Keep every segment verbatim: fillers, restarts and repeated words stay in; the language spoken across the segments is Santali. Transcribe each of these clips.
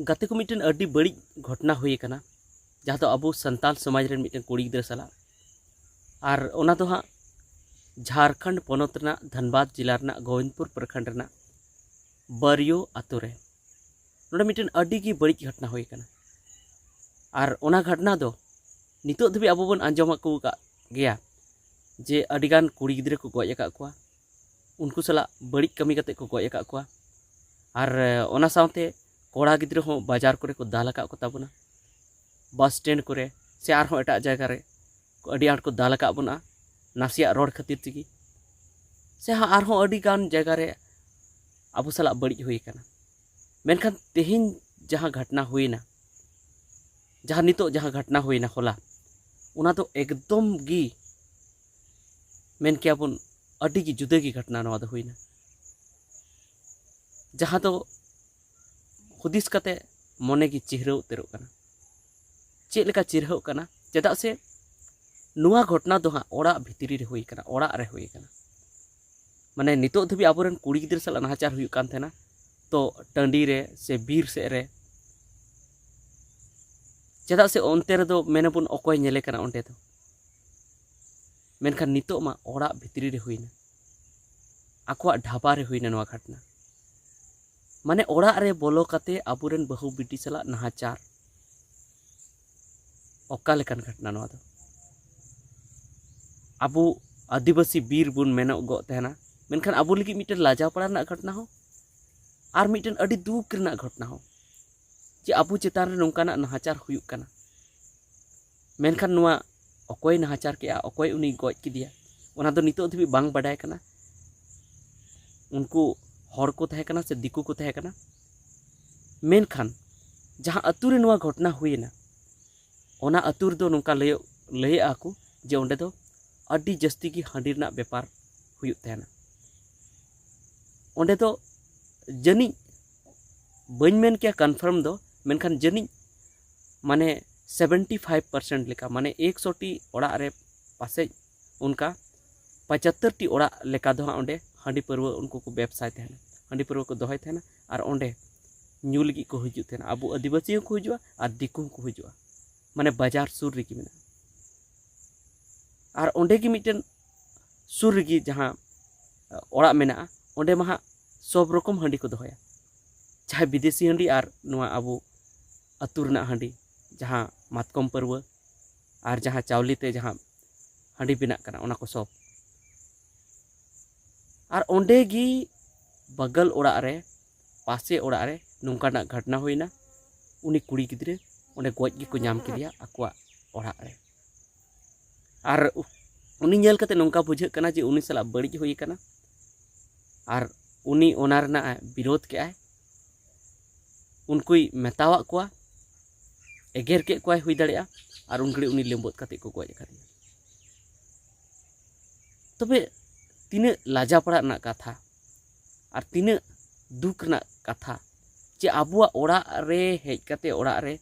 ᱜᱟᱛᱮ ᱠᱚ, ᱢᱤᱫᱴᱮᱱ ᱟᱹᱰᱤ ᱵᱟᱹᱲᱤᱡ ᱜᱷᱚᱴᱚᱱᱟ ᱦᱩᱭ ᱟᱠᱟᱱᱟ, ᱡᱟᱦᱟᱸ ᱫᱚ ᱟᱵᱚ ᱥᱟᱱᱛᱟᱲ ᱥᱚᱢᱟᱡᱽ ᱨᱮᱱ ᱢᱤᱫᱴᱮᱱ ᱠᱩᱲᱤ ᱜᱤᱫᱽᱨᱟᱹ ᱥᱟᱞᱟᱜ᱾ ᱟᱨ ᱚᱱᱟ ᱫᱚ ᱦᱟᱸᱜ ᱡᱷᱟᱲᱠᱷᱚᱸᱰ ᱯᱚᱱᱚᱛ ᱨᱮᱱᱟᱜ ᱫᱷᱟᱱᱵᱟᱫᱽ ᱡᱮᱞᱟ ᱨᱮᱱᱟᱜ ᱜᱳᱵᱤᱱᱫᱽᱯᱩᱨ ᱯᱨᱚᱠᱷᱚᱸᱰ ᱨᱮᱱᱟᱜ ᱵᱟᱨᱤᱭᱳ ᱟᱛᱳ ᱨᱮ ᱱᱚᱰᱮ ᱢᱤᱫᱴᱮᱱ ᱟᱹᱰᱤ ᱜᱮ ᱵᱟᱹᱲᱤᱡ ᱜᱷᱚᱴᱚᱱᱟ ᱦᱩᱭ ᱟᱠᱟᱱᱟ᱾ ᱟᱨ ᱚᱱᱟ ᱜᱷᱚᱴᱚᱱᱟ ᱫᱚ ᱱᱤᱛᱚᱜ ᱫᱷᱟᱹᱵᱤᱡ ᱟᱵᱚ ᱵᱚᱱ ᱟᱸᱡᱚᱢ ᱟᱹᱜᱩ ᱟᱠᱟᱫ ᱜᱮᱭᱟ ᱡᱮ ᱟᱹᱰᱤᱜᱟᱱ ᱠᱩᱲᱤ ᱜᱤᱫᱽᱨᱟᱹ ᱠᱚ ᱜᱚᱡ ᱟᱠᱟᱫ ᱠᱚᱣᱟ, ᱩᱱᱠᱩ ᱥᱟᱞᱟᱜ ᱵᱟᱹᱲᱤᱡ ᱠᱟᱹᱢᱤ ᱠᱟᱛᱮ ᱠᱚ ᱜᱚᱡ ᱟᱠᱟᱫ ᱠᱚᱣᱟ᱾ ᱟᱨ ᱚᱱᱟ ᱥᱟᱶᱛᱮ ᱠᱚᱲᱟ ᱜᱤᱫᱽᱨᱟᱹ ᱦᱚᱸ ᱵᱟᱡᱟᱨ ᱠᱚᱨᱮ ᱠᱚ ᱫᱟᱞ ᱟᱠᱟᱫ ᱠᱚ ᱛᱟᱵᱚᱱᱟ, ᱵᱟᱥ ᱥᱴᱮᱱᱰ ᱠᱚᱨᱮ ᱥᱮ ᱟᱨᱦᱚᱸ ᱮᱴᱟᱜ ᱡᱟᱭᱜᱟ ᱨᱮ ᱟᱹᱰᱤ ᱟᱸᱴ ᱠᱚ ᱫᱟᱞ ᱟᱠᱟᱫ ᱵᱚᱱᱟ ᱱᱟᱥᱮᱭᱟᱜ ᱨᱚᱲ ᱠᱷᱟᱹᱛᱤᱨ ᱛᱮᱜᱮ᱾ ᱥᱮ ᱦᱟᱸᱜ ᱟᱨᱦᱚᱸ ᱟᱹᱰᱤ ᱜᱟᱱ ᱡᱟᱭᱜᱟ ᱨᱮ ᱟᱵᱚ ᱥᱟᱞᱟᱜ ᱵᱟᱹᱲᱤᱡ ᱦᱩᱭ ᱟᱠᱟᱱᱟ᱾ ᱢᱮᱱᱠᱷᱟᱱ ᱛᱮᱦᱮᱧ ᱡᱟᱦᱟᱸ ᱜᱷᱚᱴᱚᱱᱟ ᱦᱩᱭᱱᱟ, ᱡᱟᱦᱟᱸ ᱱᱤᱛᱚᱜ ᱡᱟᱦᱟᱸ ᱜᱷᱚᱴᱚᱱᱟ ᱦᱩᱭᱱᱟ ᱦᱚᱞᱟ, ᱚᱱᱟ ᱫᱚ ᱮᱠᱫᱚᱢ ᱜᱮ ᱢᱮᱱ ᱠᱮᱭᱟ ᱵᱚᱱ ᱟᱹᱰᱤ ᱜᱮ ᱡᱩᱫᱟᱹ ᱜᱮ ᱜᱷᱚᱴᱚᱱᱟ ᱱᱚᱣᱟ ᱫᱚ ᱦᱩᱭᱱᱟ, ᱡᱟᱦᱟᱸ ᱫᱚ ᱦᱩᱫᱤᱥ ᱠᱟᱛᱮ ᱢᱚᱱᱮ ᱜᱮ ᱪᱤᱦᱨᱟᱹᱣ ᱩᱛᱟᱹᱨᱚᱜ ᱠᱟᱱᱟ᱾ ᱪᱮᱫ ᱞᱮᱠᱟ ᱪᱤᱨᱦᱟᱹᱜ ᱠᱟᱱᱟ? ᱪᱮᱫᱟᱜ ᱥᱮ ᱱᱚᱣᱟ ᱜᱷᱚᱴᱚᱱᱟ ᱫᱚ ᱦᱟᱸᱜ ᱚᱲᱟᱜ ᱵᱷᱤᱛᱨᱤ ᱨᱮ ᱦᱩᱭ ᱠᱟᱱᱟ, ᱚᱲᱟᱜ ᱨᱮ ᱦᱩᱭ ᱠᱟᱱᱟ᱾ ᱢᱟᱱᱮ ᱱᱤᱛᱚᱜ ᱫᱷᱟᱹᱵᱤᱡ ᱟᱵᱚᱨᱮᱱ ᱠᱩᱲᱤ ᱜᱤᱫᱽᱨᱟᱹ ᱥᱟᱞᱟᱜ ᱱᱟᱦᱟᱪᱟᱨ ᱦᱩᱭᱩᱜ ᱠᱟᱱ ᱛᱟᱦᱮᱱᱟ, ᱛᱚ ᱴᱟᱺᱰᱤ ᱨᱮ ᱥᱮ ᱵᱤᱨ ᱥᱮᱫ ᱨᱮ, ᱪᱮᱫᱟᱜ ᱥᱮ ᱚᱱᱛᱮ ᱨᱮᱫᱚ ᱢᱮᱱᱟᱵᱚᱱ ᱚᱠᱚᱭ ᱧᱮᱞᱮ ᱠᱟᱱᱟ ᱚᱸᱰᱮ ᱫᱚ᱾ ᱢᱮᱱᱠᱷᱟᱱ ᱱᱤᱛᱚᱜ ᱢᱟ ᱚᱲᱟᱜ ᱵᱷᱤᱛᱨᱤ ᱨᱮ ᱦᱩᱭᱱᱟ, ᱟᱠᱚᱣᱟᱜ ᱰᱷᱟᱵᱟ ᱨᱮ ᱦᱩᱭᱱᱟ ᱱᱚᱣᱟ ᱜᱷᱚᱴᱚᱱᱟ᱾ ᱢᱟᱱᱮ ᱚᱲᱟᱜ ᱨᱮ ᱵᱚᱞᱚ ᱠᱟᱛᱮ ᱟᱵᱚᱨᱮᱱ ᱵᱟᱹᱦᱩ ᱵᱤᱴᱤ ᱥᱟᱞᱟᱜ ᱱᱟᱦᱟᱪᱟᱨ᱾ ᱚᱠᱟ ᱞᱮᱠᱟᱱ ᱜᱷᱚᱴᱚᱱᱟ ᱱᱚᱣᱟ ᱫᱚ? ᱟᱵᱚ ᱟᱹᱫᱤᱵᱟᱹᱥᱤ ᱵᱤᱨ ᱵᱚᱱ ᱢᱮᱱᱚᱜ ᱜᱚᱜ ᱛᱟᱦᱮᱱᱟ, ᱢᱮᱱᱠᱷᱟᱱ ᱟᱵᱚ ᱞᱟᱹᱜᱤᱫ ᱢᱤᱫᱴᱮᱱ ᱞᱟᱡᱟᱣ ᱯᱟᱲᱟ ᱨᱮᱱᱟᱜ ᱜᱷᱚᱴᱚᱱᱟ ᱦᱚᱸ, ᱟᱨ ᱢᱤᱫᱴᱮᱱ ᱟᱹᱰᱤ ᱫᱩᱠ ᱨᱮᱱᱟᱜ ᱜᱷᱚᱴᱚᱱᱟ ᱦᱚᱸ, ᱡᱮ ᱟᱵᱚ ᱪᱮᱛᱟᱱ ᱨᱮ ᱱᱚᱝᱠᱟᱱᱟᱜ ᱱᱟᱦᱟᱪᱟᱨ ᱦᱩᱭᱩᱜ ᱠᱟᱱᱟ᱾ ᱢᱮᱱᱠᱷᱟᱱ ᱱᱚᱣᱟ ᱚᱠᱚᱭ ᱱᱟᱦᱟᱪᱟᱨ ᱠᱮᱜᱼᱟ, ᱚᱠᱚᱭ ᱩᱱᱤ ᱜᱚᱡ ᱠᱮᱫᱮᱭᱟ, ᱚᱱᱟ ᱫᱚ ᱱᱤᱛᱚᱜ ᱫᱷᱟᱹᱵᱤᱡ ᱵᱟᱝ ᱵᱟᱰᱟᱭ ᱠᱟᱱᱟ᱾ ᱩᱱᱠᱩ ᱦᱚᱲ ᱠᱚ ᱛᱟᱦᱮᱸ ᱠᱟᱱᱟ ᱥᱮ ᱫᱤᱠᱩ ᱠᱚ ᱛᱟᱦᱮᱸ ᱠᱟᱱᱟ? ᱢᱮᱱᱠᱷᱟᱱ ᱡᱟᱦᱟᱸ ᱟᱹᱛᱩ ᱨᱮ ᱱᱚᱣᱟ ᱜᱷᱚᱴᱚᱱᱟ ᱦᱩᱭᱮᱱᱟ, ᱚᱱᱟ ᱟᱹᱛᱩ ᱨᱮᱫᱚ ᱱᱚᱝᱠᱟ ᱞᱟᱹᱭᱚᱜ, ᱞᱟᱹᱭᱮᱜᱼᱟ ᱠᱚ ᱡᱮ ᱚᱸᱰᱮ ᱫᱚ ᱟᱹᱰᱤ ᱡᱟᱹᱥᱛᱤ ᱜᱮ ᱦᱟᱺᱰᱤ ᱨᱮᱱᱟᱜ ᱵᱮᱯᱟᱨ ᱦᱩᱭᱩᱜ ᱛᱟᱦᱮᱱᱟ᱾ ᱚᱸᱰᱮ ᱫᱚ ᱡᱟᱹᱱᱤᱡ, ᱵᱟᱹᱧ ᱢᱮᱱ ᱠᱮᱭᱟ ᱠᱚᱱᱯᱷᱟᱨᱢ ᱫᱚ, ᱢᱮᱱᱠᱷᱟᱱ ᱡᱟᱹᱱᱤᱡ ᱢᱟᱱᱮ ᱥᱮᱵᱷᱮᱱᱴᱤ ᱯᱷᱟᱭᱤᱵᱷ ᱯᱟᱨᱥᱮᱱᱴ ᱞᱮᱠᱟ, ᱢᱟᱱᱮ ᱮᱠᱥᱚ ᱴᱤ ᱚᱲᱟᱜ ᱨᱮ ᱯᱟᱥᱮᱡ ᱚᱱᱠᱟ ᱯᱚᱸᱪᱟᱛᱛᱳᱨ ᱴᱤ ᱚᱲᱟᱜ ᱞᱮᱠᱟ ᱫᱚ ᱦᱟᱸᱜ ᱚᱸᱰᱮ ᱦᱟᱺᱰᱤ ᱯᱟᱹᱨᱣᱟᱹ ᱩᱱᱠᱩ ᱠᱚ ᱵᱮᱵᱽᱥᱟᱭ ᱛᱟᱦᱮᱱᱟ, ᱦᱟᱺᱰᱤ ᱯᱟᱹᱨᱣᱟᱹ ᱠᱚ ᱫᱚᱦᱚᱭ ᱛᱟᱦᱮᱱᱟ᱾ ᱟᱨ ᱚᱸᱰᱮ ᱧᱩ ᱞᱟᱹᱜᱤᱫ ᱠᱚ ᱦᱤᱡᱩᱜ ᱛᱟᱦᱮᱱᱟ᱾ ᱟᱵᱚ ᱟᱹᱫᱤᱵᱟᱹᱥᱤ ᱦᱚᱸᱠᱚ ᱦᱤᱡᱩᱜᱼᱟ ᱟᱨ ᱫᱤᱠᱩ ᱦᱚᱸᱠᱚ ᱦᱤᱡᱩᱜᱼᱟ᱾ ᱢᱟᱱᱮ ᱵᱟᱡᱟᱨ ᱥᱩᱨ ᱨᱮᱜᱮ ᱢᱮᱱᱟᱜᱼᱟ᱾ ᱟᱨ ᱚᱸᱰᱮ ᱜᱮ ᱢᱤᱫᱴᱮᱱ ᱥᱩᱨ ᱨᱮᱜᱮ ᱡᱟᱦᱟᱸ ᱚᱲᱟᱜ ᱢᱮᱱᱟᱜᱼᱟ, ᱚᱸᱰᱮ ᱢᱟ ᱦᱟᱸᱜ ᱥᱚᱵ ᱨᱚᱠᱚᱢ ᱦᱟᱺᱰᱤ ᱠᱚ ᱫᱚᱦᱚᱭᱟ, ᱪᱟᱦᱮ ᱵᱤᱫᱮᱥᱤ ᱦᱟᱺᱰᱤ ᱟᱨ ᱱᱚᱣᱟ ᱟᱵᱚ ᱟᱹᱛᱩ ᱨᱮᱱᱟᱜ ᱦᱟᱺᱰᱤ, ᱡᱟᱦᱟᱸ ᱢᱟᱛᱠᱚᱢ ᱯᱟᱹᱨᱣᱟᱹ ᱟᱨ ᱡᱟᱦᱟᱸ ᱪᱟᱣᱞᱮ ᱛᱮ ᱡᱟᱦᱟᱸ ᱦᱟᱺᱰᱤ ᱵᱮᱱᱟᱜ ᱠᱟᱱᱟ, ᱚᱱᱟ ᱠᱚ ᱥᱚᱵ᱾ ᱟᱨ ᱚᱸᱰᱮ ᱜᱮ ᱵᱟᱜᱟᱞ ᱚᱲᱟᱜ ᱨᱮ, ᱯᱟᱥᱮ ᱚᱲᱟᱜ ᱨᱮ ᱱᱚᱝᱠᱟᱱᱟᱜ ᱜᱷᱚᱴᱱᱟ ᱦᱩᱭᱱᱟ᱾ ᱩᱱᱤ ᱠᱩᱲᱤ ᱜᱤᱫᱽᱨᱟᱹ ᱚᱸᱰᱮ ᱜᱚᱡ ᱜᱮᱠᱚ ᱧᱟᱢ ᱠᱮᱫᱮᱭᱟ ᱟᱠᱚᱣᱟᱜ ᱚᱲᱟᱜ ᱨᱮ᱾ ᱟᱨ ᱩ-, ᱩᱱᱤ ᱧᱮᱞ ᱠᱟᱛᱮ ᱱᱚᱝᱠᱟ ᱵᱩᱡᱷᱟᱹᱜ ᱠᱟᱱᱟ ᱡᱮ ᱩᱱᱤ ᱥᱟᱞᱟᱜ ᱵᱟᱹᱲᱤᱡ ᱦᱩᱭ ᱟᱠᱟᱱᱟ᱾ ᱟᱨ ᱩᱱᱤ ᱚᱱᱟ ᱨᱮᱱᱟᱜ ᱮ ᱵᱤᱨᱳᱫᱷ ᱠᱮᱜᱼᱟᱭ᱾ ᱩᱱᱠᱩᱭ ᱢᱮᱛᱟᱣᱟᱜ ᱠᱚᱣᱟ, ᱮᱜᱮᱨ ᱠᱮᱫ ᱠᱚᱣᱟᱭ ᱦᱩᱭ ᱫᱟᱲᱮᱭᱟᱜᱼᱟ, ᱟᱨ ᱩᱱ ᱜᱷᱟᱹᱲᱤᱡ ᱩᱱᱤ ᱞᱮᱢᱵᱚᱫ ᱠᱟᱛᱮ ᱠᱚ ᱜᱚᱡ ᱟᱠᱟᱫᱮᱭᱟ᱾ ᱛᱚᱵᱮ ᱛᱤᱱᱟᱹᱜ ᱞᱟᱡᱟ ᱯᱟᱲᱟᱜ ᱨᱮᱱᱟᱜ ᱠᱟᱛᱷᱟ ᱟᱨ ᱛᱤᱱᱟᱹᱜ ᱫᱩᱠ ᱨᱮᱱᱟᱜ ᱠᱟᱛᱷᱟ ᱡᱮ ᱟᱵᱚᱣᱟᱜ ᱚᱲᱟᱜ ᱨᱮ ᱦᱮᱡ ᱠᱟᱛᱮ, ᱚᱲᱟᱜ ᱨᱮ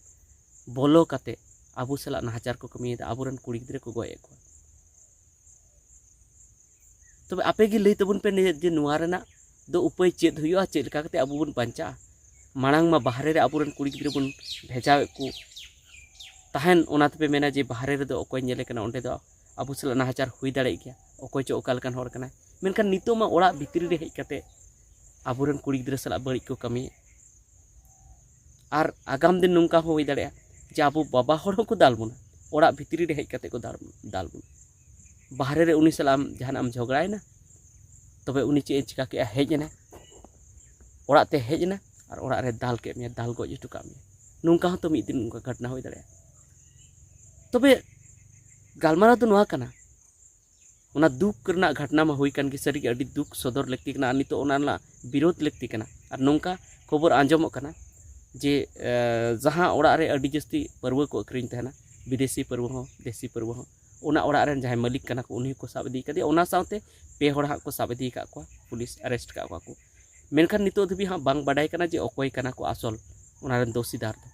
ᱵᱚᱞᱚ ᱠᱟᱛᱮ ᱟᱵᱚ ᱥᱟᱞᱟᱜ ᱱᱟᱦᱟᱪᱟᱨ ᱠᱚ ᱠᱟᱹᱢᱤᱭᱮᱫᱟ, ᱟᱵᱚᱨᱮᱱ ᱠᱩᱲᱤ ᱜᱤᱫᱽᱨᱟᱹ ᱠᱚ ᱜᱚᱡ ᱮᱫ ᱠᱚᱣᱟ᱾ ᱛᱚᱵᱮ ᱟᱯᱮ ᱜᱮ ᱞᱟᱹᱭ ᱛᱟᱵᱚᱱ ᱯᱮ ᱱᱤᱭᱟᱹ ᱡᱮ ᱱᱚᱣᱟ ᱨᱮᱱᱟᱜ ᱫᱚ ᱩᱯᱟᱹᱭ ᱪᱮᱫ ᱦᱩᱭᱩᱜᱼᱟ, ᱪᱮᱫ ᱞᱮᱠᱟ ᱠᱟᱛᱮ ᱟᱵᱚ ᱵᱚᱱ ᱵᱟᱧᱪᱟᱜᱼᱟ? ᱢᱟᱲᱟᱝ ᱢᱟ ᱵᱟᱦᱨᱮ ᱨᱮ ᱟᱵᱚᱨᱮᱱ ᱠᱩᱲᱤ ᱜᱤᱫᱽᱨᱟᱹ ᱵᱚᱱ ᱵᱷᱮᱡᱟᱣᱮᱫ ᱠᱚ ᱛᱟᱦᱮᱱ, ᱚᱱᱟ ᱛᱮᱯᱮ ᱢᱮᱱᱟ ᱡᱮ ᱵᱟᱦᱨᱮ ᱨᱮᱫᱚ ᱚᱠᱚᱭ ᱧᱮᱞᱮ ᱠᱟᱱᱟ, ᱚᱸᱰᱮ ᱫᱚ ᱟᱵᱚ ᱥᱟᱞᱟᱜ ᱱᱟᱦᱟᱪᱟᱨ ᱦᱩᱭ ᱫᱟᱲᱮᱭᱟᱜ ᱜᱮᱭᱟ, ᱚᱠᱚᱭ ᱪᱚ ᱚᱠᱟ ᱞᱮᱠᱟᱱ ᱦᱚᱲ ᱠᱟᱱᱟᱭ᱾ ᱢᱮᱱᱠᱷᱟᱱ ᱱᱤᱛᱚᱜ ᱢᱟ ᱚᱲᱟᱜ ᱵᱷᱤᱛᱨᱤ ᱨᱮ ᱦᱮᱡ ᱠᱟᱛᱮ ᱟᱵᱚᱨᱮᱱ ᱠᱩᱲᱤ ᱜᱤᱫᱽᱨᱟᱹ ᱥᱟᱞᱟᱜ ᱵᱟᱹᱲᱤᱡ ᱠᱚ ᱠᱟᱹᱢᱤᱭᱮᱫ᱾ ᱟᱨ ᱟᱜᱟᱢ ᱫᱤᱱ ᱱᱚᱝᱠᱟ ᱦᱚᱸ ᱦᱩᱭ ᱫᱟᱲᱮᱭᱟᱜᱼᱟ ᱡᱮ ᱟᱵᱚ ᱵᱟᱵᱟ ᱦᱚᱲ ᱦᱚᱸᱠᱚ ᱫᱟᱞ ᱵᱚᱱᱟ, ᱚᱲᱟᱜ ᱵᱷᱤᱛᱨᱤ ᱨᱮ ᱦᱮᱡ ᱠᱟᱛᱮ ᱠᱚ ᱫᱟᱞ, ᱫᱟᱞ ᱵᱚᱱᱟ᱾ ᱵᱟᱦᱨᱮ ᱨᱮ ᱩᱱᱤ ᱥᱟᱞᱟᱜ ᱟᱢ ᱡᱟᱦᱟᱱᱟᱜ ᱮᱢ ᱡᱷᱚᱜᱽᱲᱟᱭᱮᱱᱟ, ᱛᱚᱵᱮ ᱩᱱᱤ ᱪᱮᱫ ᱮ ᱪᱤᱠᱟ ᱠᱮᱜᱼᱟ? ᱦᱮᱡ ᱮᱱᱟ, ᱚᱲᱟᱜ ᱛᱮ ᱦᱮᱡ ᱮᱱᱟ ᱟᱨ ᱚᱲᱟᱜ ᱨᱮ ᱫᱟᱞ ᱠᱮᱫ ᱢᱮᱭᱟ, ᱫᱟᱞ ᱜᱚᱡ ᱦᱚᱴᱚ ᱠᱟᱜ ᱢᱮᱭᱟ᱾ ᱱᱚᱝᱠᱟ ᱦᱚᱸᱛᱚ ᱢᱤᱫ ᱫᱤᱱ ᱱᱚᱝᱠᱟ ᱜᱷᱚᱴᱱᱟ ᱦᱩᱭ ᱫᱟᱲᱮᱭᱟᱜᱼᱟ᱾ ᱛᱚᱵᱮ ᱜᱟᱞᱢᱟᱨᱟᱣ ᱫᱚ ᱱᱚᱣᱟ ᱠᱟᱱᱟ, ᱚᱱᱟ ᱫᱩᱠ ᱨᱮᱱᱟᱜ ᱜᱷᱚᱴᱱᱟ ᱢᱟ ᱦᱩᱭ ᱠᱟᱱ ᱜᱮ, ᱥᱟᱹᱨᱤᱜᱮ ᱟᱹᱰᱤ ᱫᱩᱠ ᱥᱚᱫᱚᱨ ᱞᱟᱹᱠᱛᱤ ᱠᱟᱱᱟ, ᱟᱨ ᱱᱤᱛᱚᱜ ᱚᱱᱟ ᱨᱮᱱᱟᱜ ᱵᱤᱨᱳᱫᱷ ᱞᱟᱹᱠᱛᱤ ᱠᱟᱱᱟ᱾ ᱟᱨ ᱱᱚᱝᱠᱟ ᱠᱷᱚᱵᱚᱨ ᱟᱸᱡᱚᱢᱚᱜ ᱠᱟᱱᱟ ᱡᱮ, ᱮ, ᱡᱟᱦᱟᱸ ᱚᱲᱟᱜ ᱨᱮ ᱟᱹᱰᱤ ᱡᱟᱹᱥᱛᱤ ᱯᱟᱹᱨᱣᱟᱹ ᱠᱚ ᱟᱹᱠᱷᱨᱤᱧ ᱛᱟᱦᱮᱱᱟ, ᱵᱤᱫᱮᱥᱤ ᱯᱟᱹᱨᱣᱟᱹ ᱦᱚᱸ, ᱫᱮᱥᱤ ᱯᱟᱹᱨᱣᱟᱹ ᱦᱚᱸ, ᱚᱱᱟ ᱚᱲᱟᱜ ᱨᱮᱱ ᱡᱟᱦᱟᱸᱭ ᱢᱟᱹᱞᱤᱠ ᱠᱟᱱᱟ ᱠᱚ, ᱩᱱᱤ ᱦᱚᱸᱠᱚ ᱥᱟᱵ ᱤᱫᱤ ᱠᱟᱫᱮᱭᱟ᱾ ᱚᱱᱟ ᱥᱟᱶᱛᱮ ᱯᱮ ᱦᱚᱲ ᱦᱟᱸᱜ ᱠᱚ ᱥᱟᱵ ᱤᱫᱤ ᱟᱠᱟᱫ ᱠᱚᱣᱟ, ᱯᱩᱞᱤᱥ arrest ᱟᱠᱟᱫ ᱠᱚᱣᱟ ᱠᱚ᱾ ᱢᱮᱱᱠᱷᱟᱱ ᱱᱤᱛᱚᱜ ᱫᱷᱟᱹᱵᱤᱡ ᱦᱟᱸᱜ ᱵᱟᱝ ᱵᱟᱰᱟᱭ ᱠᱟᱱᱟ ᱡᱮ ᱚᱠᱚᱭ ᱠᱟᱱᱟ ᱠᱚ ᱟᱥᱚᱞ ᱚᱱᱟ ᱨᱮᱱ ᱫᱳᱥᱤᱫᱟᱨ ᱫᱚ᱾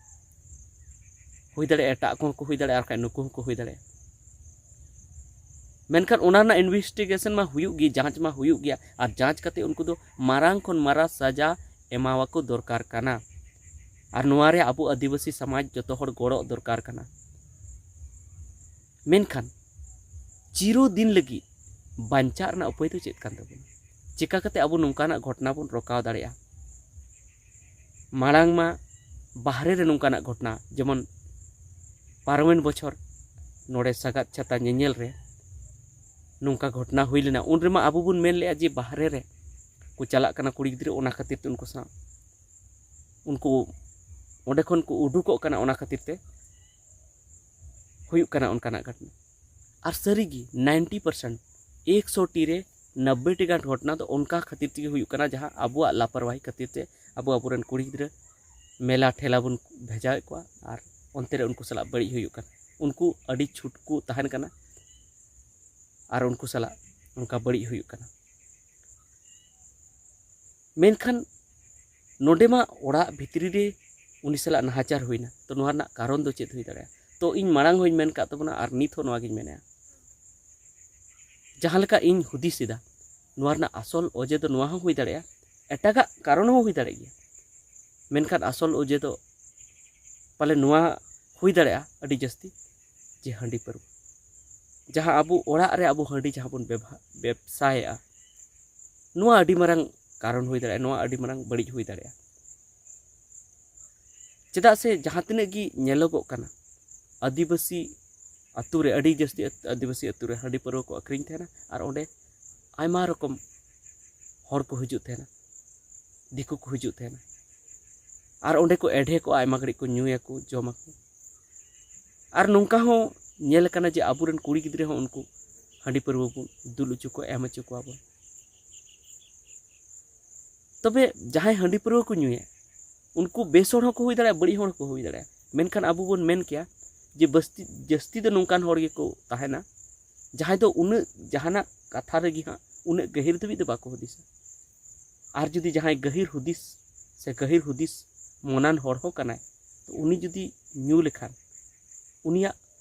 ᱦᱩᱭ ᱫᱟᱲᱮᱭᱟᱜᱼᱟ ᱮᱴᱟᱜ ᱠᱚᱦᱚᱸ ᱠᱚ ᱦᱩᱭ ᱫᱟᱲᱮᱭᱟᱜᱼᱟ, ᱟᱨ ᱵᱟᱠᱷᱟᱡ ᱱᱩᱠᱩ ᱦᱚᱸᱠᱚ ᱦᱩᱭ ᱫᱟᱲᱮᱭᱟᱜᱼᱟ᱾ ᱢᱮᱱᱠᱷᱟᱱ ᱚᱱᱟ ᱨᱮᱱᱟᱜ investigation ᱢᱟ ᱦᱩᱭᱩᱜ ᱜᱮ, ᱡᱟᱸᱪ ᱢᱟ ᱦᱩᱭᱩᱜ ᱜᱮᱭᱟ, ᱟᱨ ᱡᱟᱸᱪ ᱠᱟᱛᱮ ᱩᱱᱠᱩ ᱫᱚ ᱢᱟᱨᱟᱝ ᱠᱷᱚᱱ ᱢᱟᱨᱟᱝ ᱥᱟᱡᱟ ᱮᱢᱟᱣᱟᱠᱚ ᱫᱚᱨᱠᱟᱨ ᱠᱟᱱᱟ᱾ ᱟᱨ ᱱᱚᱣᱟ ᱨᱮ ᱟᱵᱚ ᱟᱹᱫᱤᱵᱟᱹᱥᱤ ᱥᱚᱢᱟᱡᱽ ᱡᱚᱛᱚ ᱦᱚᱲ ᱜᱚᱲᱚ ᱫᱚᱨᱠᱟᱨ ᱠᱟᱱᱟ᱾ ᱢᱮᱱᱠᱷᱟᱱ ᱪᱤᱨᱚ ᱫᱤᱱ ᱞᱟᱹᱜᱤᱫ ᱵᱟᱧᱪᱟᱜ ᱨᱮᱱᱟᱜ ᱩᱯᱟᱹᱭ ᱫᱚ ᱪᱮᱫ ᱠᱟᱱ ᱛᱟᱵᱚᱱᱟ? ᱪᱮᱠᱟ ᱠᱟᱛᱮ ᱟᱵᱚ ᱱᱚᱝᱠᱟᱱᱟᱜ ᱜᱷᱚᱴᱚᱱᱟ ᱵᱚᱱ ᱨᱚᱠᱟᱣ ᱫᱟᱲᱮᱭᱟᱜᱼᱟ? ᱢᱟᱲᱟᱝ ᱢᱟ ᱵᱟᱦᱨᱮ ᱨᱮ ᱱᱚᱝᱠᱟᱱᱟᱜ ᱜᱷᱚᱴᱚᱱᱟ, ᱡᱮᱢᱚᱱ ᱯᱟᱨᱚᱢᱮᱱ ᱵᱚᱪᱷᱚᱨ ᱱᱚᱰᱮ ᱥᱟᱜᱟᱫ ᱪᱷᱟᱛᱟ ᱧᱮᱧᱮᱞ ᱨᱮ ᱱᱚᱝᱠᱟ ᱜᱷᱚᱴᱚᱱᱟ ᱦᱩᱭ ᱞᱮᱱᱟ᱾ ᱩᱱ ᱨᱮᱢᱟ ᱟᱵᱚ ᱵᱚᱱ ᱢᱮᱱ ᱞᱮᱜᱼᱟ ᱡᱮ ᱵᱟᱦᱨᱮ ᱨᱮ ᱠᱚ ᱪᱟᱞᱟᱜ ᱠᱟᱱᱟ ᱠᱩᱲᱤ ᱜᱤᱫᱽᱨᱟᱹ, ᱚᱱᱟ ᱠᱷᱟᱹᱛᱤᱨ ᱛᱮ ᱩᱱᱠᱩ ᱥᱟᱶ, ᱩᱱᱠᱩ ᱚᱸᱰᱮ ᱠᱷᱚᱱ ᱠᱚ ᱩᱰᱩᱠᱚᱜ ᱠᱟᱱᱟ, ᱚᱱᱟ ᱠᱷᱟᱹᱛᱤᱨ ᱛᱮ ᱦᱩᱭᱩᱜ ᱠᱟᱱᱟ ᱚᱱᱠᱟᱱᱟᱜ ᱜᱷᱚᱴᱚᱱᱟ᱾ ᱟᱨ ᱥᱟᱹᱨᱤᱜᱮ ᱱᱟᱭᱤᱱᱴᱤ ᱯᱟᱨᱥᱮᱱᱴ, ᱮᱠᱥᱚ ᱴᱤ ᱨᱮ ᱱᱚᱵᱵᱳᱭ ᱴᱤ ᱜᱟᱱ ᱜᱷᱚᱴᱚᱱᱟ ᱫᱚ ᱚᱱᱠᱟ ᱠᱷᱟᱹᱛᱤᱨ ᱛᱮᱜᱮ ᱦᱩᱭᱩᱜ ᱠᱟᱱᱟ, ᱡᱟᱦᱟᱸ ᱟᱵᱚᱣᱟᱜ ᱞᱟᱯᱚᱨᱣᱟᱦᱤ ᱠᱷᱟᱹᱛᱤᱨ ᱛᱮ ᱟᱵᱚ ᱟᱵᱚᱨᱮᱱ ᱠᱩᱲᱤ ᱜᱤᱫᱽᱨᱟᱹ ᱢᱮᱞᱟ ᱴᱷᱮᱞᱟ ᱵᱚᱱ ᱵᱷᱮᱡᱟᱣᱮᱫ ᱠᱚᱣᱟ ᱟᱨ ᱚᱱᱛᱮ ᱨᱮ ᱩᱱᱠᱩ ᱥᱟᱞᱟᱜ ᱵᱟᱹᱲᱤᱡ ᱦᱩᱭᱩᱜ ᱠᱟᱱᱟ᱾ ᱩᱱᱠᱩ ᱟᱹᱰᱤ ᱪᱷᱩᱴ ᱠᱚ ᱛᱟᱦᱮᱱ ᱠᱟᱱᱟ ᱟᱨ ᱩᱱᱠᱩ ᱥᱟᱞᱟᱜ ᱚᱱᱠᱟ ᱵᱟᱹᱲᱤᱡ ᱦᱩᱭᱩᱜ ᱠᱟᱱᱟ᱾ ᱢᱮᱱᱠᱷᱟᱱ ᱱᱚᱰᱮ ᱢᱟ ᱚᱲᱟᱜ ᱵᱷᱤᱛᱨᱤ ᱨᱮ ᱩᱱᱤ ᱥᱟᱞᱟᱜ ᱱᱟᱦᱟᱪᱟᱨ ᱦᱩᱭᱱᱟ, ᱛᱚ ᱱᱚᱣᱟ ᱨᱮᱱᱟᱜ ᱠᱟᱨᱚᱱ ᱫᱚ ᱪᱮᱫ ᱦᱩᱭ ᱫᱟᱲᱮᱭᱟᱜᱼᱟ? ᱛᱚ ᱤᱧ ᱢᱟᱲᱟᱝ ᱦᱚᱸᱧ ᱢᱮᱱ ᱠᱟᱜ ᱛᱟᱵᱚᱱᱟ ᱟᱨ ᱱᱤᱛ ᱦᱚᱸ ᱱᱚᱣᱟ ᱜᱤᱧ ᱢᱮᱱᱮᱫᱼᱟ, ᱡᱟᱦᱟᱸ ᱞᱮᱠᱟ ᱤᱧ ᱦᱩᱫᱤᱥ ᱮᱫᱟ, ᱱᱚᱣᱟ ᱨᱮᱱᱟᱜ ᱟᱥᱚᱞ ᱚᱡᱮ ᱫᱚ ᱱᱚᱣᱟ ᱦᱚᱸ ᱦᱩᱭ ᱫᱟᱲᱮᱭᱟᱜᱼᱟ, ᱮᱴᱟᱜᱟᱜ ᱠᱟᱨᱚᱱ ᱦᱚᱸ ᱦᱩᱭ ᱫᱟᱲᱮᱭᱟᱜ ᱜᱮᱭᱟ, ᱢᱮᱱᱠᱷᱟᱱ ᱟᱥᱚᱞ ᱚᱡᱮ ᱫᱚ ᱯᱟᱞᱮ ᱱᱚᱣᱟ ᱦᱩᱭ ᱫᱟᱲᱮᱭᱟᱜᱼᱟ ᱟᱹᱰᱤ ᱡᱟᱹᱥᱛᱤ, ᱡᱮ ᱦᱟᱺᱰᱤ ᱯᱟᱹᱨᱣᱟᱹ, ᱡᱟᱦᱟᱸ ᱟᱵᱚ ᱚᱲᱟᱜ ᱨᱮ ᱟᱵᱚ ᱦᱟᱺᱰᱤ ᱡᱟᱦᱟᱸ ᱵᱚᱱ ᱵᱮᱵᱷᱟ-, ᱵᱮᱵᱥᱟᱭᱮᱫᱼᱟ, ᱱᱚᱣᱟ ᱟᱹᱰᱤ ᱢᱟᱨᱟᱝ ᱠᱟᱨᱚᱱ ᱦᱩᱭ ᱫᱟᱲᱮᱭᱟᱜᱼᱟ, ᱱᱚᱣᱟ ᱟᱹᱰᱤ ᱢᱟᱨᱟᱝ ᱵᱟᱹᱲᱤᱡ ᱦᱩᱭ ᱫᱟᱲᱮᱭᱟᱜᱼᱟ᱾ ᱪᱮᱫᱟᱜ ᱥᱮ ᱡᱟᱦᱟᱸ ᱛᱤᱱᱟᱹᱜ ᱜᱮ ᱧᱮᱞᱚᱜᱚᱜ ᱠᱟᱱᱟ, ᱟᱹᱫᱤᱵᱟᱹᱥᱤ ᱟᱹᱛᱩ ᱨᱮ, ᱟᱹᱰᱤ ᱡᱟᱹᱥᱛᱤ ᱟᱹᱫᱤᱵᱟᱹᱥᱤ ᱟᱹᱛᱩ ᱨᱮ ᱦᱟᱺᱰᱤ ᱯᱟᱹᱨᱣᱟᱹ ᱠᱚ ᱟᱹᱠᱷᱨᱤᱧ ᱛᱟᱦᱮᱱᱟ ᱟᱨ ᱚᱸᱰᱮ ᱟᱭᱢᱟ ᱨᱚᱠᱚᱢ ᱦᱚᱲ ᱠᱚ ᱦᱤᱡᱩᱜ ᱛᱟᱦᱮᱱᱟ, ᱫᱤᱠᱩ ᱠᱚ ᱦᱤᱡᱩᱜ ᱛᱟᱦᱮᱱᱟ ᱟᱨ ᱚᱸᱰᱮ ᱠᱚ ᱮᱰᱷᱮ ᱠᱚᱜᱼᱟ, ᱟᱭᱢᱟ ᱜᱷᱟᱹᱲᱤᱡ ᱠᱚ ᱧᱩᱭᱟᱠᱚ, ᱡᱚᱢᱟᱠᱚ᱾ ᱟᱨ ᱱᱚᱝᱠᱟ ᱦᱚᱸ ᱧᱮᱞ ᱟᱠᱟᱱᱟ ᱡᱮ ᱟᱵᱚᱨᱮᱱ ᱠᱩᱲᱤ ᱜᱤᱫᱽᱨᱟᱹ ᱦᱚᱸ ᱩᱱᱠᱩ ᱦᱟᱺᱰᱤ ᱯᱟᱹᱨᱣᱟᱹ ᱵᱚᱱ ᱫᱩᱞ ᱦᱚᱪᱚ ᱠᱚᱣᱟ, ᱮᱢ ᱦᱚᱪᱚ ᱠᱚᱣᱟ ᱵᱚᱱ᱾ ᱛᱚᱵᱮ ᱡᱟᱦᱟᱸᱭ ᱦᱟᱺᱰᱤ ᱯᱟᱹᱨᱣᱟᱹ ᱠᱚ ᱧᱩᱭᱟ, ᱩᱱᱠᱩ ᱵᱮᱥ ᱦᱚᱲ ᱦᱚᱸᱠᱚ ᱦᱩᱭ ᱫᱟᱲᱮᱭᱟᱜᱼᱟ, ᱵᱟᱹᱲᱤᱡ ᱦᱚᱲ ᱦᱚᱸᱠᱚ ᱦᱩᱭ ᱫᱟᱲᱮᱭᱟᱜᱼᱟ᱾ ᱢᱮᱱᱠᱷᱟᱱ ᱟᱵᱚ ᱵᱚᱱ ᱢᱮᱱ ᱠᱮᱭᱟ ᱡᱮ ᱵᱟᱹᱥᱛᱤ-, ᱡᱟᱹᱥᱛᱤ ᱫᱚ ᱱᱚᱝᱠᱟᱱ ᱦᱚᱲ ᱜᱮᱠᱚ ᱛᱟᱦᱮᱱᱟ, ᱡᱟᱦᱟᱸᱭ ᱫᱚ ᱩᱱᱟᱹᱜ ᱡᱟᱦᱟᱱᱟᱜ ᱠᱟᱛᱷᱟ ᱨᱮᱜᱮ ᱦᱟᱸᱜ ᱩᱱᱟᱹᱜ ᱜᱟᱹᱦᱤᱨ ᱫᱷᱟᱹᱵᱤᱡ ᱫᱚ ᱵᱟᱠᱚ ᱦᱩᱫᱤᱥᱟ᱾ ᱟᱨ ᱡᱩᱫᱤ ᱡᱟᱦᱟᱸᱭ ᱜᱟᱹᱦᱤᱨ ᱦᱩᱫᱤᱥ ᱥᱮ ᱜᱟᱹᱦᱤᱨ ᱦᱩᱫᱤᱥ ᱢᱚᱱᱟᱱ ᱦᱚᱲ ᱦᱚᱸ ᱠᱟᱱᱟᱭ, ᱛᱚ ᱩᱱᱤ ᱡᱩᱫᱤ ᱧᱩ ᱞᱮᱠᱷᱟᱱ ᱩᱱᱤᱭᱟᱜ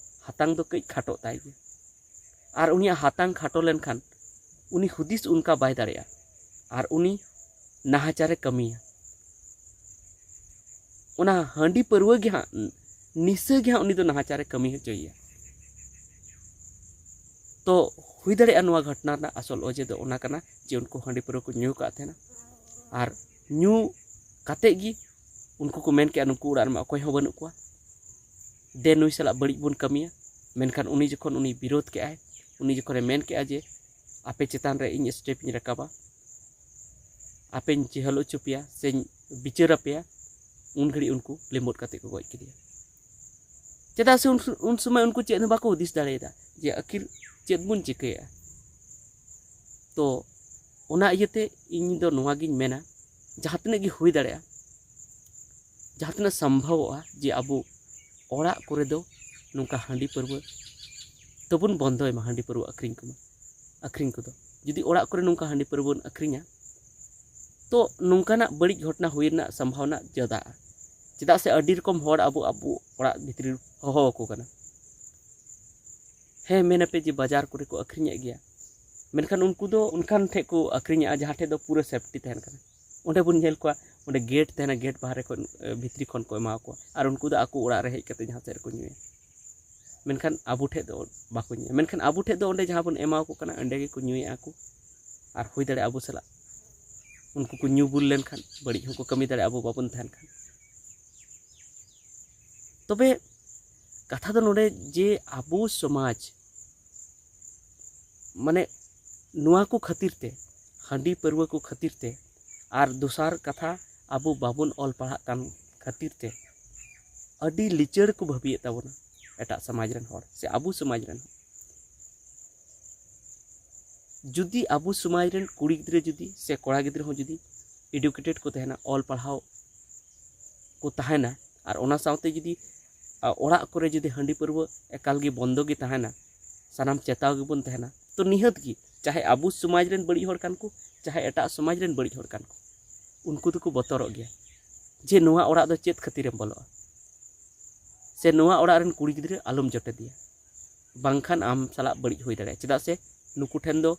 ᱦᱟᱛᱟᱝ ᱫᱚ ᱠᱟᱹᱡ ᱠᱷᱟᱴᱚᱜ ᱛᱟᱭ ᱜᱮᱭᱟ᱾ ᱟᱨ ᱩᱱᱤᱭᱟᱜ ᱦᱟᱛᱟᱝ ᱠᱷᱟᱴᱚ ᱞᱮᱱᱠᱷᱟᱱ ᱩᱱᱤ ᱦᱩᱫᱤᱥ ᱚᱱᱠᱟ ᱵᱟᱭ ᱫᱟᱲᱮᱭᱟᱜᱼᱟ ᱟᱨ ᱩᱱᱤ ᱱᱟᱦᱟᱪᱟᱨᱮ ᱠᱟᱹᱢᱤᱭᱟ᱾ ᱚᱱᱟ ᱦᱟᱺᱰᱤ ᱯᱟᱹᱨᱣᱟᱹ ᱜᱮ ᱦᱟᱸᱜ, ᱱᱤᱥᱟᱹ ᱜᱮ ᱦᱟᱸᱜ ᱩᱱᱤ ᱫᱚ ᱱᱟᱦᱟᱪᱟᱨᱮ ᱠᱟᱹᱢᱤ ᱦᱚᱪᱚᱭᱮᱭᱟ᱾ ᱛᱚ ᱦᱩᱭ ᱫᱟᱲᱮᱭᱟᱜᱼᱟ ᱱᱚᱣᱟ ᱜᱷᱚᱴᱚᱱᱟ ᱨᱮᱱᱟᱜ ᱟᱥᱚᱞ ᱚᱡᱮ ᱫᱚ ᱚᱱᱟ ᱠᱟᱱᱟ ᱡᱮ ᱩᱱᱠᱩ ᱦᱟᱺᱰᱤ ᱯᱟᱹᱨᱣᱟᱹ ᱠᱚ ᱧᱩ ᱟᱠᱟᱫ ᱛᱟᱦᱮᱱᱟ, ᱟᱨ ᱧᱩ ᱠᱟᱛᱮᱫ ᱜᱮ ᱩᱱᱠᱩ ᱠᱚ ᱢᱮᱱ ᱠᱮᱜᱼᱟ, ᱱᱩᱠᱩ ᱚᱲᱟᱜ ᱨᱮᱢᱟ ᱚᱠᱚᱭ ᱦᱚᱸ ᱵᱟᱹᱱᱩᱜ ᱠᱚᱣᱟ, ᱫᱮ ᱱᱩᱭ ᱥᱟᱞᱟᱜ ᱵᱟᱹᱲᱤᱡ ᱵᱚᱱ ᱠᱟᱹᱢᱤᱭᱟ᱾ ᱢᱮᱱᱠᱷᱟᱱ ᱩᱱᱤ ᱡᱚᱠᱷᱚᱱ ᱩᱱᱤ ᱵᱤᱨᱳᱫᱷ ᱠᱮᱜᱼᱟᱭ, ᱩᱱᱤ ᱡᱚᱠᱷᱚᱱᱮ ᱢᱮᱱ ᱠᱮᱜᱼᱟ ᱡᱮ ᱟᱯᱮ ᱪᱮᱛᱟᱱ ᱨᱮ ᱤᱧ ᱥᱴᱮᱯ ᱤᱧ ᱨᱟᱠᱟᱵᱟ, ᱟᱯᱮᱧ ᱡᱮᱦᱮᱞ ᱦᱚᱪᱚ ᱯᱮᱭᱟ ᱥᱮᱧ ᱵᱤᱪᱟᱹᱨ ᱟᱯᱮᱭᱟ, ᱩᱱ ᱜᱷᱟᱹᱲᱤᱡ ᱩᱱᱠᱩ ᱞᱮᱢᱵᱚᱫ ᱠᱟᱛᱮ ᱠᱚ ᱜᱚᱡ ᱠᱮᱫᱮᱭᱟ᱾ ᱪᱮᱫᱟᱜ ᱥᱮ ᱩᱱ, ᱩᱱ ᱥᱚᱢᱚᱭ ᱩᱱᱠᱩ ᱪᱮᱫ ᱦᱚᱸ ᱵᱟᱠᱚ ᱦᱩᱫᱤᱥ ᱫᱟᱲᱮᱭᱟᱫᱟ ᱡᱮ ᱟᱹᱠᱷᱤᱨ ᱪᱮᱫ ᱵᱚᱱ ᱪᱤᱠᱟᱹᱭᱟ᱾ ᱛᱚ ᱚᱱᱟ ᱤᱭᱟᱹᱛᱮ ᱤᱧ ᱫᱚ ᱱᱚᱣᱟ ᱜᱤᱧ ᱢᱮᱱᱟ, ᱡᱟᱦᱟᱸ ᱛᱤᱱᱟᱹᱜ ᱜᱮ ᱦᱩᱭ ᱫᱟᱲᱮᱭᱟᱜᱼᱟ, ᱡᱟᱦᱟᱸ ᱛᱤᱱᱟᱹᱜ ᱥᱚᱢᱵᱷᱚᱵᱚᱜᱼᱟ ᱡᱮ ᱟᱵᱚ ᱚᱲᱟᱜ ᱠᱚᱨᱮ ᱫᱚ ᱱᱚᱝᱠᱟ ᱦᱟᱺᱰᱤ ᱯᱟᱹᱨᱣᱟᱹ ᱛᱚᱵᱚᱱ ᱵᱚᱱᱫᱚᱭ ᱢᱟ, ᱦᱟᱺᱰᱤ ᱯᱟᱹᱨᱣᱟᱹ ᱟᱹᱠᱷᱨᱤᱧ ᱠᱚᱢᱟ, ᱟᱹᱠᱷᱨᱤᱧ ᱠᱚᱫᱚ᱾ ᱡᱩᱫᱤ ᱚᱲᱟᱜ ᱠᱚᱨᱮ ᱱᱚᱝᱠᱟ ᱦᱟᱺᱰᱤ ᱯᱟᱹᱨᱣᱟᱹ ᱵᱚᱱ ᱟᱹᱠᱷᱨᱤᱧᱟ, ᱛᱚ ᱱᱚᱝᱠᱟᱱᱟᱜ ᱵᱟᱹᱲᱤᱡ ᱜᱷᱚᱴᱚᱱᱟ ᱦᱩᱭ ᱨᱮᱱᱟᱜ ᱥᱚᱢᱵᱷᱟᱵᱚᱱᱟ ᱡᱟᱫᱟᱜᱼᱟ᱾ ᱪᱮᱫᱟᱜ ᱥᱮ ᱟᱹᱰᱤ ᱨᱚᱠᱚᱢ ᱦᱚᱲ ᱟᱵᱚ, ᱟᱵᱚ ᱚᱲᱟᱜ ᱵᱷᱤᱛᱨᱤ ᱦᱚᱦᱚ ᱟᱠᱚ ᱠᱟᱱᱟ᱾ ᱦᱮᱸ, ᱢᱮᱱ ᱟᱯᱮ ᱡᱮ ᱵᱟᱡᱟᱨ ᱠᱚᱨᱮ ᱠᱚ ᱟᱹᱠᱷᱨᱤᱧᱮᱫ ᱜᱮᱭᱟ, ᱢᱮᱱᱠᱷᱟᱱ ᱩᱱᱠᱩ ᱫᱚ ᱚᱱᱠᱟᱱ ᱴᱷᱮᱡ ᱠᱚ ᱟᱹᱠᱷᱨᱤᱧᱮᱜᱼᱟ ᱡᱟᱦᱟᱸ ᱴᱷᱮᱡ ᱫᱚ ᱯᱩᱨᱟᱹ ᱥᱮᱯᱴᱤ ᱛᱟᱦᱮᱱ ᱠᱟᱱᱟ᱾ ᱚᱸᱰᱮ ᱵᱚᱱ ᱧᱮᱞ ᱠᱚᱣᱟ, ᱚᱸᱰᱮ ᱜᱮᱴ ᱛᱟᱦᱮᱱᱟ, ᱜᱮᱴ ᱵᱟᱦᱨᱮ ᱠᱷᱚᱱ, ᱮ, ᱵᱷᱤᱛᱨᱤ ᱠᱷᱚᱱ ᱠᱚ ᱮᱢᱟ ᱠᱚᱣᱟ, ᱟᱨ ᱩᱱᱠᱩ ᱫᱚ ᱟᱠᱚ ᱚᱲᱟᱜ ᱨᱮ ᱦᱮᱡ ᱠᱟᱛᱮ ᱡᱟᱦᱟᱸ ᱥᱮᱫ ᱨᱮᱠᱚ ᱧᱩᱭᱟ᱾ ᱢᱮᱱᱠᱷᱟᱱ ᱟᱵᱚ ᱴᱷᱮᱡ ᱫᱚ ᱵᱟᱠᱚ ᱧᱩᱭᱟ, ᱢᱮᱱᱠᱷᱟᱱ ᱟᱵᱚ ᱴᱷᱮᱡ ᱫᱚ ᱚᱸᱰᱮ ᱡᱟᱦᱟᱸ ᱵᱚᱱ ᱮᱢᱟ ᱠᱚ ᱠᱟᱱᱟ ᱚᱸᱰᱮ ᱜᱮᱠᱚ ᱧᱩᱭᱮᱫᱼᱟ ᱠᱚ᱾ ᱟᱨ ᱦᱩᱭ ᱫᱟᱲᱮᱭᱟᱜᱼᱟ ᱟᱵᱚ ᱥᱟᱞᱟᱜ ᱩᱱᱠᱩ ᱠᱚ ᱧᱩ ᱵᱩᱞ ᱞᱮᱱᱠᱷᱟᱱ ᱵᱟᱹᱲᱤᱡ ᱦᱚᱸᱠᱚ ᱠᱟᱹᱢᱤ ᱫᱟᱲᱮᱭᱟᱜᱼᱟ ᱟᱵᱚ ᱵᱟᱵᱚᱱ ᱛᱟᱦᱮᱱ ᱠᱷᱟᱱ᱾ ᱛᱚᱵᱮ ᱠᱟᱛᱷᱟ ᱫᱚ ᱱᱚᱰᱮ ᱡᱮ ᱟᱵᱚ ᱥᱚᱢᱟᱡᱽ, ᱢᱟᱱᱮ, ᱱᱚᱣᱟ ᱠᱚ ᱠᱷᱟᱹᱛᱤᱨ ᱛᱮ, ᱦᱟᱺᱰᱤ ᱯᱟᱹᱨᱣᱟᱹ ᱠᱚ ᱠᱷᱟᱹᱛᱤᱨ ᱛᱮ, ᱟᱨ ᱫᱚᱥᱟᱨ ᱠᱟᱛᱷᱟ, ᱟᱵᱚ ᱵᱟᱵᱚᱱ ᱚᱞ ᱯᱟᱲᱦᱟᱜ ᱠᱟᱱ ᱠᱷᱟᱹᱛᱤᱨ ᱛᱮ ᱟᱹᱰᱤ ᱞᱤᱪᱟᱹᱲ ᱠᱚ ᱵᱷᱟᱹᱵᱤᱭᱮᱫ ᱛᱟᱵᱚᱱᱟ ᱮᱴᱟᱜ ᱥᱚᱢᱟᱡᱽ ᱨᱮᱱ ᱦᱚᱲ ᱥᱮ ᱟᱵᱚ ᱥᱚᱢᱟᱡᱽ ᱨᱮᱱ ᱦᱚᱲ᱾ ᱡᱩᱫᱤ ᱟᱵᱚ ᱥᱚᱢᱟᱡᱽ ᱨᱮᱱ ᱠᱩᱲᱤ ᱜᱤᱫᱽᱨᱟᱹ ᱡᱩᱫᱤ ᱥᱮ ᱠᱚᱲᱟ ᱜᱤᱫᱽᱨᱟᱹ ᱦᱚᱸ ᱡᱩᱫᱤ ᱮᱰᱩᱠᱮᱴᱮᱰ ᱠᱚ ᱛᱟᱦᱮᱱᱟ, ᱚᱞ ᱯᱟᱲᱦᱟᱣ ᱠᱚ ᱛᱟᱦᱮᱱᱟ, ᱟᱨ ᱚᱱᱟ ᱥᱟᱶᱛᱮ ᱡᱩᱫᱤ, ᱟ, ᱚᱲᱟᱜ ᱠᱚᱨᱮ ᱡᱩᱫᱤ ᱦᱟᱺᱰᱤ ᱯᱟᱹᱨᱣᱟᱹ ᱮᱠᱟᱞ ᱜᱮ ᱵᱚᱱᱫᱚ ᱜᱮ ᱛᱟᱦᱮᱱᱟ, ᱥᱟᱱᱟᱢ ᱪᱮᱛᱟᱣ ᱜᱮᱵᱚᱱ ᱛᱟᱦᱮᱱᱟ, ᱛᱚ ᱱᱤᱦᱟᱹᱛ ᱜᱮ ᱪᱟᱦᱮ ᱟᱵᱚ ᱥᱚᱢᱟᱡᱽ ᱨᱮᱱ ᱵᱟᱹᱲᱤᱡ ᱦᱚᱲ ᱠᱟᱱ ᱠᱚ, ᱪᱟᱦᱮ ᱮᱴᱟᱜ ᱥᱚᱢᱟᱡᱽ ᱨᱮᱱ ᱵᱟᱹᱲᱤᱡ ᱦᱚᱲ ᱠᱟᱱ ᱠᱚ, ᱩᱱᱠᱩ ᱫᱚᱠᱚ ᱵᱚᱛᱚᱨᱚᱜ ᱜᱮᱭᱟ ᱡᱮ ᱱᱚᱣᱟ ᱚᱲᱟᱜ ᱫᱚ ᱪᱮᱫ ᱠᱷᱟᱹᱛᱤᱨᱮᱢ ᱵᱚᱞᱚᱜᱼᱟ, ᱥᱮ ᱱᱚᱣᱟ ᱚᱲᱟᱜ ᱨᱮᱱ ᱠᱩᱲᱤ ᱜᱤᱫᱽᱨᱟᱹ ᱟᱞᱚᱢ ᱡᱚᱴᱮᱫᱮᱭᱟ, ᱵᱟᱝᱠᱷᱟᱱ ᱟᱢ ᱥᱟᱞᱟᱜ ᱵᱟᱹᱲᱤᱡ ᱦᱩᱭ ᱫᱟᱲᱮᱭᱟᱜᱼᱟ᱾ ᱪᱮᱫᱟᱜ ᱥᱮ ᱱᱩᱠᱩ ᱴᱷᱮᱱ ᱫᱚ,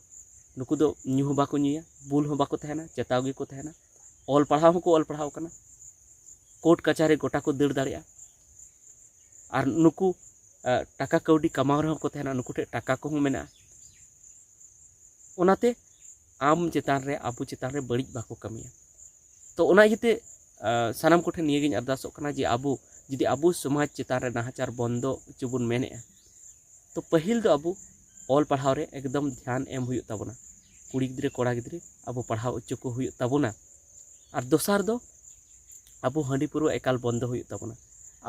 ᱱᱩᱠᱩ ᱫᱚ ᱧᱩ ᱦᱚᱸ ᱵᱟᱠᱚ ᱧᱩᱭᱟ, ᱵᱩᱞ ᱦᱚᱸ ᱵᱟᱠᱚ ᱛᱟᱦᱮᱱᱟ, ᱪᱮᱛᱟᱣ ᱜᱮᱠᱚ ᱛᱟᱦᱮᱱᱟ, ᱚᱞ ᱯᱟᱲᱦᱟᱣ ᱦᱚᱸᱠᱚ ᱚᱞ ᱯᱟᱲᱦᱟᱣ ᱠᱟᱱᱟ᱾ ᱠᱳᱨᱴ ᱠᱟᱪᱷᱟᱨᱤ ᱜᱚᱴᱟ ᱠᱚ ᱫᱟᱹᱲ ᱫᱟᱲᱮᱭᱟᱜᱼᱟ᱾ ᱟᱨ ᱱᱩᱠᱩ ᱴᱟᱠᱟ ᱠᱟᱹᱣᱰᱤ ᱠᱟᱢᱟᱣ ᱨᱮᱦᱚᱸ ᱠᱚ ᱛᱟᱦᱮᱱᱟ, ᱱᱩᱠᱩ ᱴᱷᱮᱱ ᱴᱟᱠᱟ ᱠᱚᱦᱚᱸ ᱢᱮᱱᱟᱜᱼᱟ᱾ ᱚᱱᱟᱛᱮ ᱟᱢ ᱪᱮᱛᱟᱱ ᱨᱮ, ᱟᱵᱚ ᱪᱮᱛᱟᱱ ᱨᱮ ᱵᱟᱹᱲᱤᱡ ᱵᱟᱠᱚ ᱠᱟᱹᱢᱤᱭᱟ᱾ ᱛᱚ ᱚᱱᱟ ᱤᱭᱟᱹᱛᱮ ᱥᱟᱱᱟᱢ ᱠᱚᱴᱷᱮᱱ ᱱᱤᱭᱟᱹᱜᱤᱧ ᱟᱨᱫᱟᱥᱚᱜ ᱠᱟᱱᱟ ᱡᱮ ᱟᱵᱚ ᱡᱩᱫᱤ ᱟᱵᱚ ᱥᱚᱢᱟᱡᱽ ᱪᱮᱛᱟᱱ ᱨᱮ ᱱᱟᱦᱟᱪᱟᱨ ᱵᱚᱱᱫᱚ ᱦᱚᱪᱚ ᱵᱚᱱ ᱢᱮᱱᱮᱫᱼᱟ, ᱛᱚ ᱯᱟᱹᱦᱤᱞ ᱫᱚ ᱟᱵᱚ ᱚᱞ ᱯᱟᱲᱦᱟᱣ ᱨᱮ ᱮᱠᱫᱚᱢ ᱫᱷᱮᱭᱟᱱ ᱮᱢ ᱦᱩᱭᱩᱜ ᱛᱟᱵᱚᱱᱟ᱾ ᱠᱩᱲᱤ ᱜᱤᱫᱽᱨᱟᱹ ᱠᱚᱲᱟ ᱜᱤᱫᱽᱨᱟᱹ ᱟᱵᱚ ᱯᱟᱲᱦᱟᱣ ᱦᱚᱪᱚ ᱠᱚ ᱦᱩᱭᱩᱜ ᱛᱟᱵᱚᱱᱟ᱾ ᱟᱨ ᱫᱚᱥᱟᱨ ᱫᱚ ᱟᱵᱚ ᱦᱟᱺᱰᱤ ᱯᱟᱹᱨᱣᱟᱹ ᱮᱠᱟᱞ ᱵᱚᱱᱫᱚ ᱦᱩᱭᱩᱜ ᱛᱟᱵᱚᱱᱟ᱾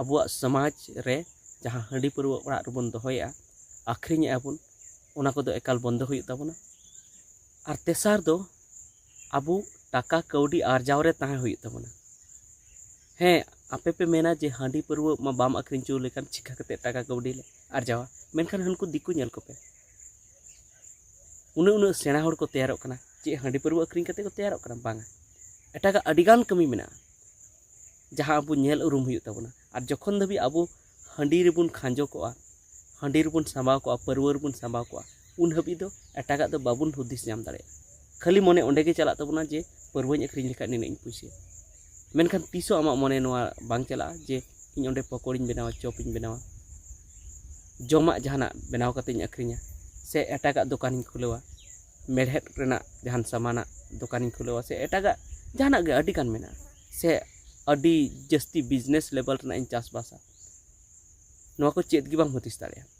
ᱟᱵᱚᱣᱟᱜ ᱥᱚᱢᱟᱡᱽ ᱨᱮ ᱡᱟᱦᱟᱸ ᱦᱟᱺᱰᱤ ᱯᱟᱹᱨᱣᱟᱹ ᱚᱲᱟᱜ ᱨᱮᱵᱚᱱ ᱫᱚᱦᱚᱭᱮᱫᱼᱟ, ᱟᱹᱠᱷᱨᱤᱧᱮᱫᱼᱟ ᱵᱚᱱ, ᱚᱱᱟ ᱠᱚᱫᱚ ᱮᱠᱟᱞ ᱵᱚᱱᱫᱚ ᱦᱩᱭᱩᱜ ᱛᱟᱵᱚᱱᱟ᱾ ᱟᱨ ᱛᱮᱥᱟᱨ ᱫᱚ ᱟᱵᱚ ᱴᱟᱠᱟ ᱠᱟᱹᱣᱰᱤ ᱟᱨᱡᱟᱣ ᱨᱮ ᱛᱟᱦᱮᱸ ᱦᱩᱭᱩᱜ ᱛᱟᱵᱚᱱᱟ᱾ ᱦᱮᱸ, ᱟᱯᱮ ᱯᱮ ᱢᱮᱱᱟ ᱡᱮ ᱦᱟᱺᱰᱤ ᱯᱟᱹᱨᱣᱟᱹ ᱢᱟ ᱵᱟᱢ ᱟᱹᱠᱷᱨᱤᱧ ᱦᱚᱪᱚ ᱞᱮᱠᱷᱟᱱ ᱪᱤᱠᱟ ᱠᱟᱛᱮ ᱴᱟᱠᱟ ᱠᱟᱹᱣᱰᱤ ᱞᱮ ᱟᱨᱡᱟᱣᱟ, ᱢᱮᱱᱠᱷᱟᱱ ᱦᱟᱹᱱᱠᱩ ᱫᱤᱠᱩ ᱧᱮᱞ ᱠᱚᱯᱮ, ᱩᱱᱟᱹᱜ ᱩᱱᱟᱹᱜ ᱥᱮᱬᱟ ᱦᱚᱲ ᱠᱚ ᱛᱮᱭᱟᱨᱚᱜ ᱠᱟᱱᱟ᱾ ᱪᱮᱫ ᱦᱟᱺᱰᱤ ᱯᱟᱹᱨᱣᱟᱹ ᱟᱹᱠᱷᱨᱤᱧ ᱠᱟᱛᱮ ᱠᱚ ᱛᱮᱭᱟᱨᱚᱜ ᱠᱟᱱᱟ? ᱵᱟᱝᱟ, ᱮᱴᱟᱜᱟᱜ ᱟᱹᱰᱤᱜᱟᱱ ᱠᱟᱹᱢᱤ ᱢᱮᱱᱟᱜᱼᱟ᱾ ᱡᱟᱦᱟᱸ ᱟᱵᱚ ᱧᱮᱞ ᱩᱨᱩᱢ ᱦᱩᱭᱩᱜ ᱛᱟᱵᱚᱱᱟ᱾ ᱟᱨ ᱡᱚᱠᱷᱚᱱ ᱫᱷᱟᱹᱵᱤᱡ ᱟᱵᱚ ᱦᱟᱺᱰᱤ ᱨᱮᱵᱚᱱ ᱠᱷᱟᱸᱡᱚ ᱠᱚᱜᱼᱟ, ᱦᱟᱺᱰᱤ ᱨᱮᱵᱚᱱ ᱥᱟᱢᱵᱟᱣ ᱠᱚᱜᱼᱟ, ᱯᱟᱹᱨᱣᱟᱹ ᱨᱮᱵᱚᱱ ᱥᱟᱢᱵᱟᱣ ᱠᱚᱜᱼᱟ, ᱩᱱ ᱦᱟᱹᱵᱤᱡ ᱫᱚ ᱮᱴᱟᱜᱟᱜ ᱫᱚ ᱵᱟᱵᱚᱱ ᱦᱩᱫᱤᱥ ᱧᱟᱢ ᱫᱟᱲᱮᱭᱟᱜᱼᱟ᱾ ᱠᱷᱟᱹᱞᱤ ᱢᱚᱱᱮ ᱚᱸᱰᱮ ᱜᱮ ᱪᱟᱞᱟᱜ ᱛᱟᱵᱚᱱᱟ ᱡᱮ ᱯᱟᱹᱨᱣᱟᱹᱧ ᱟᱹᱠᱷᱨᱤᱧ ᱞᱮᱠᱷᱟᱱ ᱱᱤᱱᱟᱹᱜ ᱤᱧ ᱯᱩᱭᱥᱟᱹᱭᱟ᱾ ᱢᱮᱱᱠᱷᱟᱱ ᱛᱤᱥ ᱦᱚᱸ ᱟᱢᱟᱜ ᱢᱚᱱᱮ ᱱᱚᱣᱟ ᱵᱟᱝ ᱪᱟᱞᱟᱜᱼᱟ ᱡᱮ ᱤᱧ ᱚᱸᱰᱮ ᱯᱚᱠᱚᱲᱤᱧ ᱵᱮᱱᱟᱣᱟ, ᱪᱚᱯᱤᱧ ᱵᱮᱱᱟᱣᱟ, ᱡᱚᱢᱟᱜ ᱡᱟᱦᱟᱱᱟᱜ ᱵᱮᱱᱟᱣ ᱠᱟᱛᱮᱧ ᱟᱹᱠᱷᱨᱤᱧᱟ, ᱥᱮ ᱮᱴᱟᱜᱟᱜ ᱫᱚᱠᱟᱱᱤᱧ ᱠᱷᱩᱞᱟᱹᱣᱟ, ᱢᱮᱲᱦᱮᱫ ᱨᱮᱱᱟᱜ ᱡᱟᱦᱟᱱ ᱥᱟᱢᱟᱱᱟᱜ ᱫᱚᱠᱟᱱᱤᱧ ᱠᱷᱩᱞᱟᱹᱣᱟ, ᱥᱮ ᱮᱴᱟᱜᱟᱜ ᱡᱟᱦᱟᱱᱟᱜ ᱜᱮ ᱟᱹᱰᱤ ᱜᱟᱱ ᱢᱮᱱᱟᱜᱼᱟ, ᱥᱮ ᱟᱹᱰᱤ ᱡᱟᱹᱥᱛᱤ ᱵᱤᱡᱽᱱᱮᱥ ᱞᱮᱵᱮᱞ ᱨᱮᱱᱟᱜ ᱤᱧ ᱪᱟᱥᱵᱟᱥᱟ᱾ ᱱᱚᱣᱟ ᱠᱚ ᱪᱮᱫ ᱜᱮ ᱵᱟᱢ ᱦᱩᱫᱤᱥ ᱫᱟᱲᱮᱭᱟᱜᱼᱟ᱾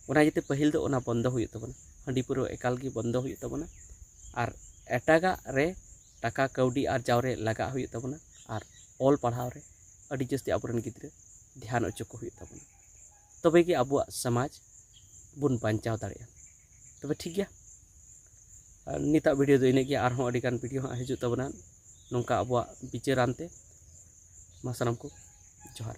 ᱚᱱᱟ ᱤᱭᱟᱹᱛᱮ ᱯᱟᱹᱦᱤᱞ ᱫᱚ ᱚᱱᱟ ᱵᱚᱱᱫᱚ ᱦᱩᱭᱩᱜ ᱛᱟᱵᱚᱱᱟ, ᱦᱟᱺᱰᱤ ᱯᱟᱹᱨᱣᱟᱹ ᱮᱠᱟᱞ ᱜᱮ ᱵᱚᱱᱫᱚ ᱦᱩᱭᱩᱜ ᱛᱟᱵᱚᱱᱟ᱾ ᱟᱨ ᱮᱴᱟᱜᱟᱜ ᱨᱮ ᱴᱟᱠᱟ ᱠᱟᱹᱣᱰᱤ ᱟᱨᱡᱟᱣ ᱨᱮ ᱞᱟᱜᱟᱜ ᱦᱩᱭᱩᱜ ᱛᱟᱵᱚᱱᱟ᱾ ᱟᱨ ᱚᱞ ᱯᱟᱲᱦᱟᱣ ᱨᱮ ᱟᱹᱰᱤ ᱡᱟᱹᱥᱛᱤ ᱟᱵᱚᱨᱮᱱ ᱜᱤᱫᱽᱨᱟᱹ ᱫᱷᱮᱭᱟᱱ ᱚᱪᱚ ᱠᱚ ᱦᱩᱭᱩᱜ ᱛᱟᱵᱚᱱᱟ᱾ ᱛᱚᱵᱮ ᱜᱮ ᱟᱵᱚᱣᱟᱜ ᱥᱚᱢᱟᱡᱽ ᱵᱚᱱ ᱵᱟᱧᱪᱟᱣ ᱫᱟᱲᱮᱭᱟᱜᱼᱟ᱾ ᱛᱚᱵᱮ ᱴᱷᱤᱠ ᱜᱮᱭᱟ, ᱟᱨ ᱱᱤᱛᱟᱜ ᱵᱷᱤᱰᱤᱭᱳ ᱫᱚ ᱤᱱᱟᱹᱜ ᱜᱮ᱾ ᱟᱨᱦᱚᱸ ᱟᱹᱰᱤᱜᱟᱱ ᱵᱷᱤᱰᱤᱭᱳ ᱦᱟᱸᱜ ᱦᱤᱡᱩᱜ ᱛᱟᱵᱚᱱᱟ ᱱᱚᱝᱠᱟ ᱟᱵᱚᱣᱟᱜ ᱵᱤᱪᱟᱹᱨ ᱟᱱᱛᱮ᱾ ᱢᱟ ᱥᱟᱱᱟᱢ ᱠᱚ ᱡᱚᱦᱟᱨ᱾